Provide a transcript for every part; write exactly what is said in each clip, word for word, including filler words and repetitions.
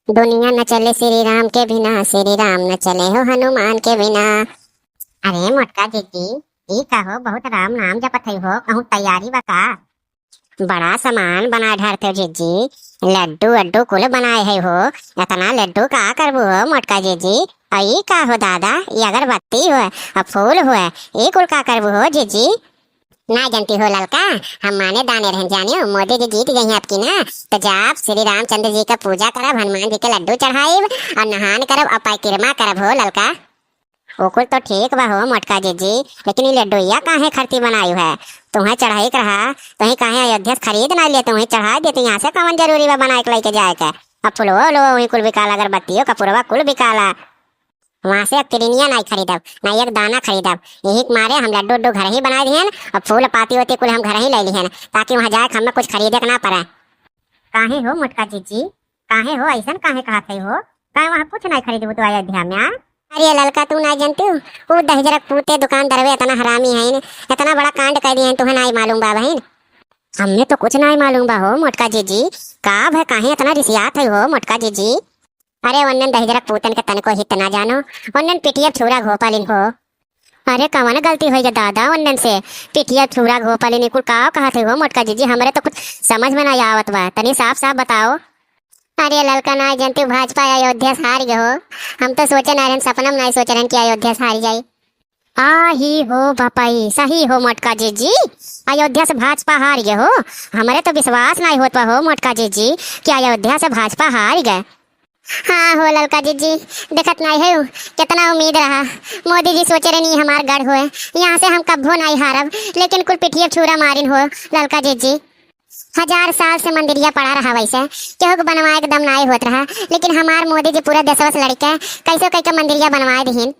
दुनिया न चले श्री राम के बिना, श्री राम न चले हो हनुमान के बिना। अरे मोटका जीजी, ई का हो, बहुत राम नाम जपत है हो, कहूँ तैयारी बा का? बड़ा सामान बनाए ढारते हो जीजी, लड्डू वड्डू कुल बनाए है हो। इतना लड्डू का करबू हो मोटका जीजी? और ई का हो दादा, ई अगरबत्ती हो, और फूल हो, ई कुल का करबू हो जीजी? ना जनती हो ललका, हम माने दाने रहन जानियो, मोदी जी जीत गई हैं आपकी ना, तो जाब श्री रामचंद्र जी का पूजा करब, हनुमान जी के लड्डू चढ़ाइब और नहान करब और परिक्रमा करब हो ललका। ओकुल तो ठीक बा हो मोटका जीजी, लेकिन ई लड्डुइया काहे खरती बनायु है? तुहें चढ़ाई के रहा, तुहें काहे अयोध्या से खरीद ना लिए, तुहें चढ़ाई देते, यहाँ से कवन जरूरी बा बनाए के लेके जाए के? अब फुलवा उलवा वहीं कुल बिकाला, अगरबत्तियों कपूरवा कुल बिकाला। वहाँ से एक किरनिया नाई खरीदब, ना एक दाना खरीदब। यही के मारे हम लड्डू उड्डू घर ही बनाए दिहन और फूल पाती होती कुल हम घर ही ले लिहन, ताकि वहाँ जाए के हमें कुछ खरीदे के ना पड़े। काहे हो मोटका जीजी, काहे हो, ऐसन काहे कहत है हो? काहे वहाँ कुछ नाई खरीदबू तू अयोध्या में, आ? अरे ललका, तू नाई जनती हो, वो दहिजरक पूते दुकानदारवे इतना हरामी है, इतना बड़ा कांड कर दिए हैं, तुहें नाई मालूम बा बहिन? हमें तो कुछ नाई मालूम बा हो मोटका जीजी। का भय, काहे इतना रिसियात है हो मोटका जीजी? अरे ओन्नन दहिजरक पूतन के तनको हित ना जानो, ओन्नन पिटिया छुरा घोपा लिन हो। अरे कवन गलती होई गे दादा ओन्नन से, पिटिया छुरा घोपा लिन, कुल का कहत है हो मोटका जीजी? हमरे तो कुछ समझ में ना आवत बा, तनी साफ साफ बताओ। अरे ललका, ना जनती भाजपा अयोध्या से हार गए हो। हम तो सोचे ना रहन, सपना में ना सोचे रहन कि अयोध्या से हार जाई। आ ही हो बपई, सही हो मोटका जीजी, अयोध्या से भाजपा हार गए हो। हमरे तो विश्वास नाई होत बा हो मोटका जीजी कि अयोध्या से भाजपा हार गए। हाँ हो ललका जीजी, देखत नाई है कितना उम्मीद रहा। मोदी जी सोचे रहनी हमार गढ़ होए, यहाँ से हम कब्बो नाई हारब, लेकिन कुल पिठिया छुरा मारिन हो ललका जीजी। हजार साल से मंदिरिया पड़ा रहा वैसे, केहू के बनवाए के दम नाई होत रहा, लेकिन हमार मोदी जी पूरा देशवा से लड़के कैसो कह के मंदिरिया बनवाए दिहिन।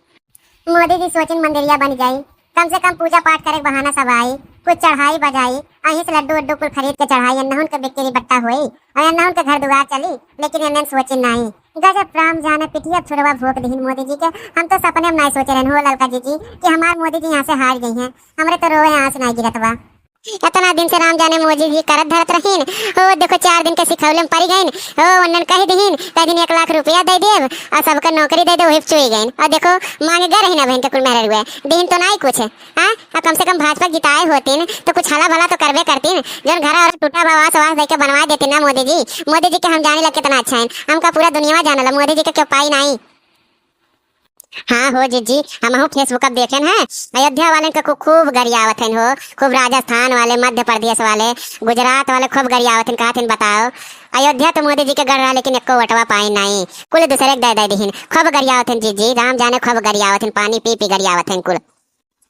मोदी जी सोचिन मंदिरिया बन जाई, कम से कम पूजा पाठ करे के बहाना सब आई, कुछ चढ़ाई बजाई, अहीं से लड्डू उड्डू कुल खरीद के चढ़ाई, एन्नहुन के बिक्री बट्टा होई और एन्नहुन के घर दुआर चली, लेकिन एन्नन सोचिन नाई। गजब राम जाने पिठिया छुरवा भोंक दिहिन मोदी जी के। हम तो सपने में नाई सोचे रहन हो ललका जीजी कि हमार मोदी जी यहाँ से हार गई हैं। हमरे तो रोवे आँस नाई गिरत बा। इतना दिन से राम जाने मोदी जी करत धरत रहीन। ओ देखो, चार दिन के सिखौले में पड़ी गईन। ओ ओन्नन कह दिहीन, कह दिन एक लाख रुपया दे देब और सबके नौकरी दे दे, वही पे चुई गईन। और देखो, मांगे गए रहीन बहन के कुल मेहररुए, दिहीन तो नाई कुछ। हाँ, और कम से कम भाजपा जिताए होतीन तो कुछ हला भला तो करबे करतीन। जौन घरा और टूटा बा, आवास आवास दे के बनवा देतीन ना मोदी जी। मोदी जी के हम जाने ला कितना अच्छा है, हमका पूरा दुनिया जानला, मोदी जी के क्यों पाई नाई। हाँ हो जीजी, हमहू Facebook अब देखेन है, अयोध्या वालेन के कु-, खूब गरियावत हन हो, खूब राजस्थान वाले, मध्य प्रदेश वाले, गुजरात वाले खूब गरियावत हन, कहत हन बताओ, अयोध्या तो मोदी जी के गढ़ रहा, लेकिन एको वोटवा पाई नाई, कुल दूसरे के दे दे दिहिन। खूब गरियावत हन जीजी, राम जाने खूब गरियावत हन, पानी पी पी गरियावत हन कुल।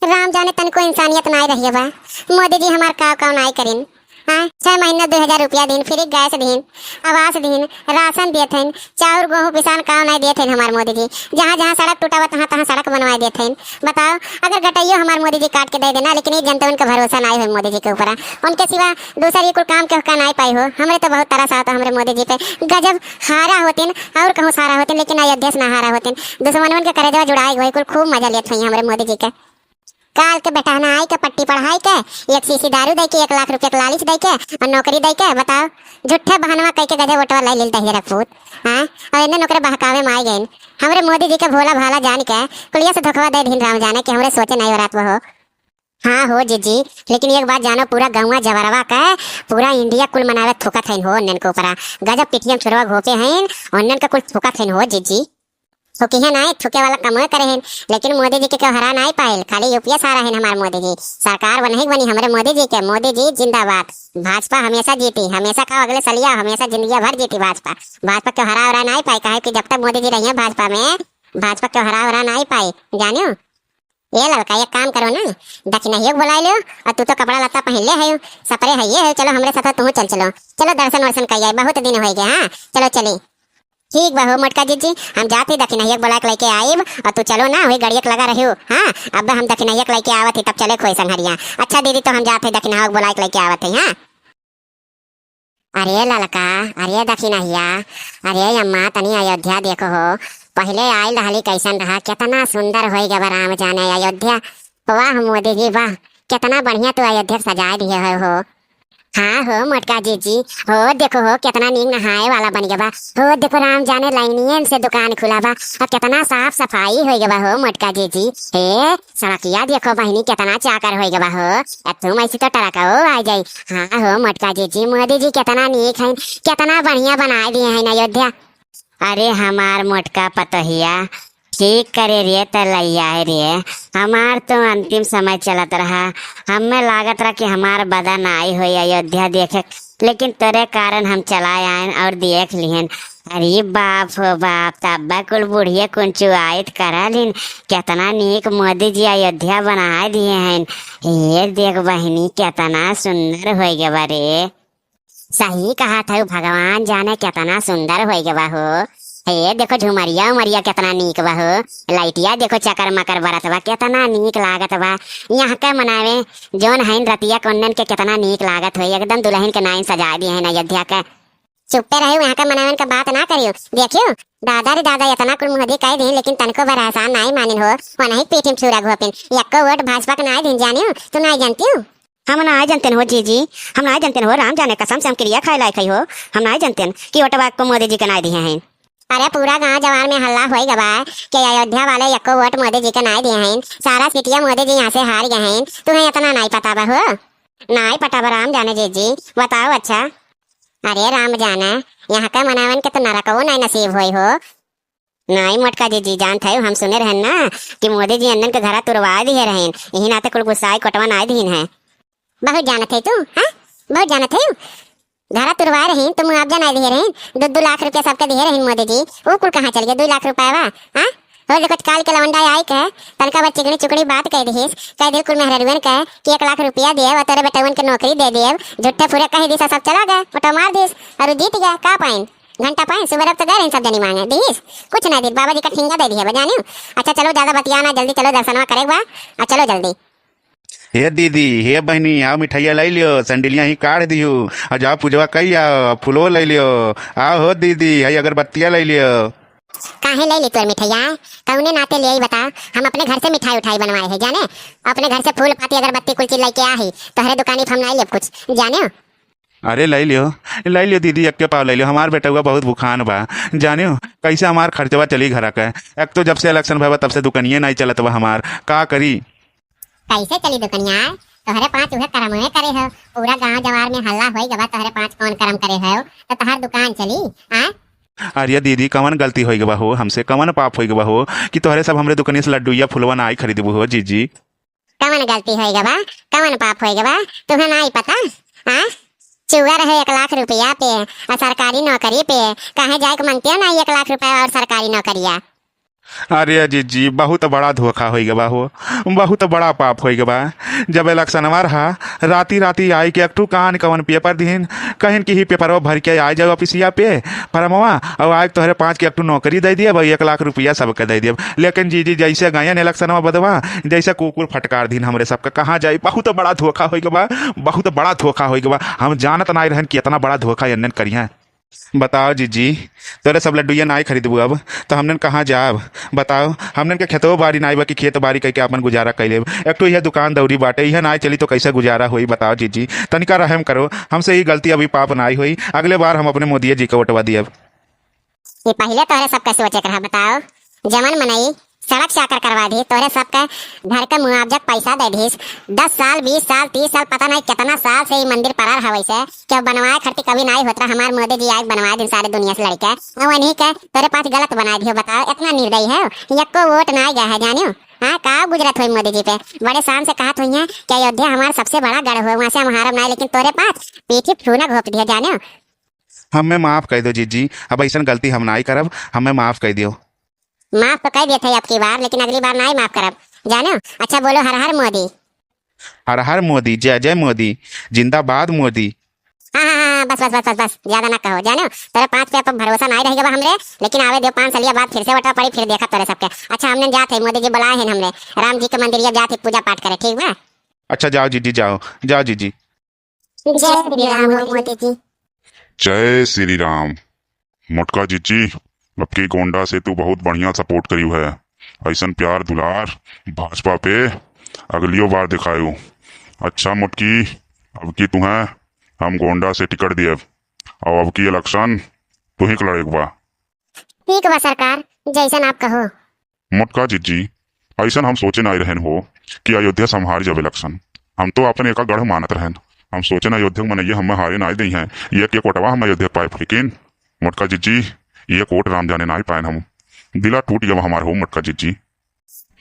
राम जाने तनको इंसानियत नाई रहिए बा, मोदी जी हमार काव काव नाई करिन। हाँ, छह महीना दो हजार रुपया दीन, फ्री गैस दीन, आवास दीन, राशन देत हन, चाउर, गेहूं, पिसान काव नाई देत हन हमार मोदी जी। जहाँ जहाँ सड़क टूटा बा, तहाँ तहाँ सड़क बनवाए देत हन। बताओ, अगर गटइयो हमार मोदी जी काट के दे देना, लेकिन ये जनता उनका भरोसा नाई हो मोदी जी के ऊपर। उनके सिवा दूसर ये कुल काम के का नाई पाई हो। हमरे तो बहुत तरस आवत हमरे मोदी जी पे। गजब हारा होतिन और कहूँ सारा होतिन, लेकिन अयोध्या से ना हारा होतिन। दुश्मनवन के करेजवा जुड़ाए गए कुल, खूब मजा लेत हुई हमरे मोदी जी के। काल के बेटहना आई के पट्टी पढ़ाई के, एक शीशी दारू दे के, एक लाख रुपया के लालच दे के और नौकरी दे के, बताओ, झूठे बहनवा कह के गजब वोटवा ले लेल दहिजरा पूत। हाँ, और इन्हें नौकरे बहकावे में आई गइन। हमरे मोदी जी के भोला भाला जान के कुलिया से धोखवा दे दीन राम जाने कि हमरे सोचे नहीं रात वो हो। हाँ हो जीजी, लेकिन एक बात जानो, पूरा गौवा जवरवा के, पूरा इंडिया कुल मनावे थूकत हइन हो उन्नन के ऊपरा। गजब पिठियम छुरवा घोपे हइन, उन्नन के कुल थूकत हइन हो जीजी। थूकिहे नाई, थूके वाला कमवे करे हैं, लेकिन मोदी जी के क्यों हरा नाई पाइल, खाली यूपीए सारा है हमार मोदी जी। सरकार बनही बनी हमरे मोदी जी के, मोदी जी जिंदाबाद। भाजपा हमेशा जीती, हमेशा का अगले सलिया, हमेशा जिंदगी भर जीती भाजपा। भाजपा क्यों हरा उरा नाई पाई, काहे कि जब तक मोदी जी रहिए भाजपा में, भाजपा क्यों हरा उरा नाई पाई, जानियो। ए ललका, एक काम करो ना, दखिनहियो के बुलाई लो, और तू तो कपड़ा लत्ता पहन ले है, सपरे है ये है, चलो हमरे साथ तू चल चलो, चलो दर्शन वर्शन कर आए, बहुत दिन हो गए। हाँ चलो चली। ठीक बा हो मोटका जीजी, हम जात ही दखिनहिया के बुलाए के लेके आइब, और तू चलो ना, वही गड़िया के लगा रही हो। हाँ, अब हम दखिनहिया के लेके आवत ही, तब चले खोई संघरिया। अच्छा दीदी, तो हम जात ही दखिनहा के बुलाए के लेके आवत ही। हाँ। अरे ललका, अरे दखिनहिया, अरे अम्मा, तनी अयोध्या देखो हो, पहले आइल रहली कैसन रहा, कितना सुंदर हो गया बा राम जाने अयोध्या। वाह मोदी जी वाह, कितना बढ़िया तू अयोध्या सजाए दिए हो, हो। हाँ हो मोटका जीजी, हो देखो हो, केतना नीक नहाए वाला बनि गवा। हो देखो, राम जाने लाइनियन से दुकान खुला बा, अउर केतना साफ सफाई होइ गवा हो मोटका जीजी। हे सड़किया देखो बहिनी, केतना चाकर होइ गवा हो। अब तुम ऐसे तो ट्रकवो आइ जाई। हाँ हो मोटका जीजी, मोदी जी केतना नीक हैं, केतना बढ़िया बनाए दिहे हैं अयोध्या। अरे हमार मोटका पतोहिया, ठीक करे रे तलैया है रे। हमार तो अंतिम समय चलत रहा, हमें लागत रहा कि हमार बदा नाई होई अयोध्या देखे, लेकिन तोरे कारण हम चला आयन अउर देख लिहन। अरे बाप हो बाप, तब्बा कुल बुढ़िया कुंचुआइत करलिन, केतना नीक मोदी जी अयोध्या बनाए दिहे हैं। ये देख बहिनी, केतना सुंदर होइ गवा रे। सही कहत हऊ, भगवान जाने केतना सुंदर होइ गवा हो। हे देखो, झुमरिया उमरिया केतना नीक बा हो, लाइटिया देखो चकर मकर बरत बा, केतना नीक लागत बा। यहाँ के मनावे जौन हईन रतिया कौनन के केतना नीक लागत होई, एकदम दुलहिन के नाइन सजाए दिहे हैं अयोध्या के। चुप्पे रहियो, यहाँ के मनावन के बात ना करियो। देखियो दादा रे दादा, एतना कुल मोदी कह दिन, लेकिन तनको भर एहसान नाई मानिन हो, वनही पीठ में छुरा घोपिन। यक्को वोट भाजपा के नाई दिन, जानियो, तू नाई जानतियो। हम नाई जनतेन हो जीजी, हम नाई जनतेन हो, राम जाने कसम से हम किरिया खाए लायक हई हो। हम नाई जनतेन कि वोटवा को मोदी जी के नाई दिहे हैं। अरे पूरा गांव जवार में हल्ला होइ गवा कि अयोध्या वाले यक्को वोट मोदी जी के नाई दिहे हैं, सारा सीटिया मोदी जी यहाँ से हार गए हैं। तुहें एतना नाई पता बा हो? नाई पता बा राम जाने जीजी, बताओ अच्छा। अरे राम जाने, यहाँ के मनावन के तो नरकवो नाई नसीब होई हो। नाई मोटका जीजी, जानत हऊ, हम सुने रहन ना कि मोदी जी अन्नन के घरा तुरवा दिहे रहन, यही नाते कुल गुस्साई कोटवा नाई दिहिन है। बहुत जानत है तू, हाँ? बहुत जानत है। घरा तुरवा रहीन तो मुआवजा नाई दिहे रहन, दो दो लाख रुपया सबके दिहे रहन मोदी जी, वो कुल कहाँ चल गए दो लाख रुपया बा? हाँ? हो देखो, काल के लवंडा आई कहे, तनका बार चिकनी चुकनी बात कह दिहिस, कह दिल कुल मेहररुअन कहे कि एक लाख रुपया दिए और तेरे बेटवन के नौकरी दे दिए, झूठे फुरे कह दिस, सब चला गए, फोटो मार दिस और जीत गए, का पाइन? घंटा पाइन, सुबह तो गए रहीन सब जनी मांगे, दिहिस, कुछ ना दिल, बाबा जी का ठिंगा दे दिए बजानियो। अच्छा चलो, ज्यादा बतिया ना, जल्दी चलो, दर्शनवा करेक बा, आ चलो जल्दी। हे दीदी, हे बहिनी, आओ मिठाइया लै लियो, सैंडिलिया ही काढ़ दिहू, आ जाओ पूजवा कई आओ, फूलो लै लियो, आओ हो दीदी, हई अगरबत्तिया लै लियो। काहे लै ली तोर मिठाइया? कौने नाते ले आई बता? हम अपने घर से मिठाई उठाई बनवाए है, जाने? अपने घर से फूल पाती अगरबत्ती कुल चीज लेके आ ही, तोहरे दुकानी पे हम नाई लेब कुछ, जाने? अरे लै लियो, लै लियो दीदी, एक्के पाव लै लियो, हमार बेटउआ बहुत भुखान बा, जाने हो, कैसे हमार खर्चवा चली घरा के। एक तो जब से इलेक्शन भवा तब से दुकनिये नाई चलत बा हमार, का करी? कैसे चली दुकनिया? तोहरे पाँच उहे करम उहे करे हो, पूरा गांव जवार में हल्ला होई गवा, तोहरे पाँच कौन करम करे हो, तो तोहार दुकान चली? आ? अरे दीदी, कवन गलती होई गवा हो हमसे, कवन पाप होई गवा हो कि तोहरे सब हमरे दुकनिया से लड्डूया फुलवा नाई खरीदबू हो जीजी? कवन गलती होई गवा, कवन पाप होई गवा, तुहे नाई पता? हाँ? चुआ रहे एक लाख रुपया पे और सरकारी नौकरी पे, काहे जाए के मनते ना एक लाख रुपया और सरकारी नौकरिया? अरे जीजी, बहुत बड़ा धोखा होई गवा हो, बहुत बड़ा पाप होई गवा। जब इलेक्शनवा रहा, राती राती आई के एक ठू कान कवन पेपर दिहिन, कहिन कि ही पेपरवा भर के आ जाओ ऑफिसिया पे, फरमवा, और आज तोहरे पाँच के एक ठू नौकरी दे दिए, भाई एक लाख रुपया सबके दे दिए। लेकिन जीजी जैसे गयन इलेक्शनवा बदवा, जैसे कुकुर फटकार दिन हमरे सबका, कहाँ जाई? बहुत बड़ा धोखा होई गवा, बहुत बड़ा धोखा होई गवा। हम जानत नाई रहन कि इतना बड़ा धोखा एन्नन करिहैं। बताओ जीजी, तोरे सब लड्डुया नाई खरीदबू अब, तो हमनन कहाँ जाब? बताओ, हमनन के खेतो बाड़ी नाई बा कि खेत बाड़ी कइके आपन गुजारा कइ लेब? एक ठो इहे दुकान दौरी बाटे, इहे नाई चली तो कैसे गुजारा होई? बताओ जीजी, तनिका रहम करो, हमसे ई गलती अभी पाप नाई होई, अगले बार हम अपने मोदिये जी के वोटवा दियब। ये पहिले तोहरे सबके सोचे के रहा, बताओ, जमन मनई सड़क चाकर करवा दी, तोहरे सबके घर के मुआवजा के पैसा दे दीस, दस साल, बीस साल, तीस साल, पता नहीं कितना साल से ई मंदिर पड़ा रहा वैसे, कि अब बनवाए खरती कभी नाई होत रहा, हमार मोदी जी आए बनवाए दिन सारे दुनिया से लड़के, और वहीं के तोहरे पास गलत बनाए दियो, बताओ, इतना निर्दयी है, यक्को वोट नाई गया है, जानियो, हाँ, का गुजरत हुई मोदी जी पे, बड़े शान से कहत हुई हैं कि अयोध्या हमार सबसे बड़ा गढ़ हुआ, वहाँ से हम हारब नाई, लेकिन तोहरे पास पीठी फूना घोप दिया, जानियो। हमें माफ कइ दो जीजी, अब ऐसन गलती हम नाई करब, हमें माफ कइ दियो। माफ तो कइ देत है अबकी बार, लेकिन अगली बार नाई माफ करब, जानो? अच्छा बोलो, हर हर मोदी। हर हर मोदी, जय जय मोदी, जिंदाबाद मोदी। हाँ, हाँ, हाँ, बस, बस, बस, बस, बस, ज्यादा ना कहो, जानो? तोरे पाँच पे अब भरोसा नाई रह गवा हमरे, लेकिन आवे दियो पाँच सालिया बाद फिर से वोटवा पड़ी, फिर देखब तोरे सबके। अच्छा, हमने जात है, मोदी जी बुलाए हैं हमरे, राम जी के मंदिरिया जात है पूजा पाठ करे, ठीक बा? अच्छा, जाओ जीजी, जाओ, जाओ जीजी। जय श्री राम हो मोदी जी। जय श्री राम। मोटका जीजी, अबकी गोंडा से तू बहुत बढ़िया support करियो है। ऐसन प्यार दुलार भाजपा पे अगलियो बार दिखायो। अच्छा मोटकी, अबकी तुहें हम गोंडा से टिकट दियब, और अब की इलेक्शन तुही के लड़े के बा। ठीक बा सरकार, जैसन आप कहो। मोटका जिज्जी, ऐसन हम सोचे नाई रहन हो कि अयोध्या से हम हार जाब इलेक्शन। हम तो आपन एका गढ़ मानत रहन। हम सोचे ना अयोध्या के मनैया हमें हारे नाई दई हैं, एक एक वोटवा हम अयोध्या के पाए। लेकिन मोटका जिज्जी, एक वोट राम जाने नाई पाएन हम। दिला टूट गवा हमार हो मोटका जिज्जी।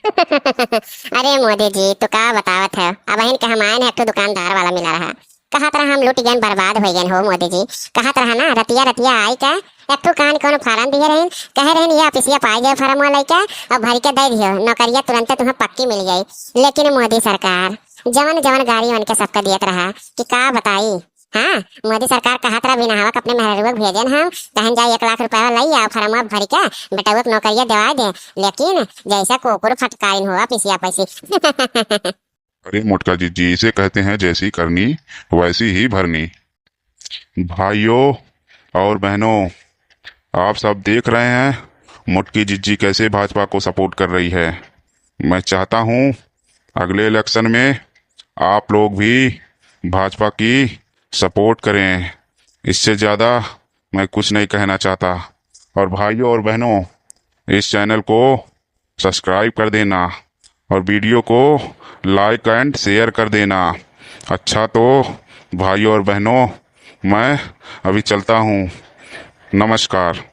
अरे मोदी जी, तू का बतावत है? अबहिन के हम आएन है, एक ठो दुकानदार वाला मिला रहा, कहत रहा हम लूट गएन, बर्बाद हो गएन हो मोदी जी। कहत रहा ना, रतिया रतिया आई के एक ठो कान कौनो फार्म दिए रहिन, कहे रहिन ये ऑफिसिया पाई जाए फार्म वाला के, और भर के दे दियो, नौकरिया तुरंते तुम्हें पक्की मिल जाई। लेकिन मोदी सरकार जवन जवन गाड़ी उनके सबके दियत रहा कि का बताई। हाँ, मोदी सरकार कहत रहा बिना हवा के अपने मेहररुआ के भेजेन हम, कहन जाए एक लाख रुपया लाई और फार्म भर के बेटवा के नौकरिया दिवा दे। लेकिन जैसा कुकुर फटकारिन हुआ पिसिया पैसी। अरे मोटका जिज्जी, इसे कहते हैं जैसी करनी वैसी ही भरनी। भाइयों और बहनों, आप सब देख रहे हैं मोटकी जिज्जी कैसे भाजपा को सपोर्ट कर रही है। मैं चाहता हूँ अगले इलेक्शन में आप लोग भी भाजपा की सपोर्ट करें। इससे ज़्यादा मैं कुछ नहीं कहना चाहता। और भाइयों और बहनों, इस चैनल को सब्सक्राइब कर देना और वीडियो को लाइक एंड शेयर कर देना। अच्छा तो भाइयों और बहनों, मैं अभी चलता हूँ। नमस्कार।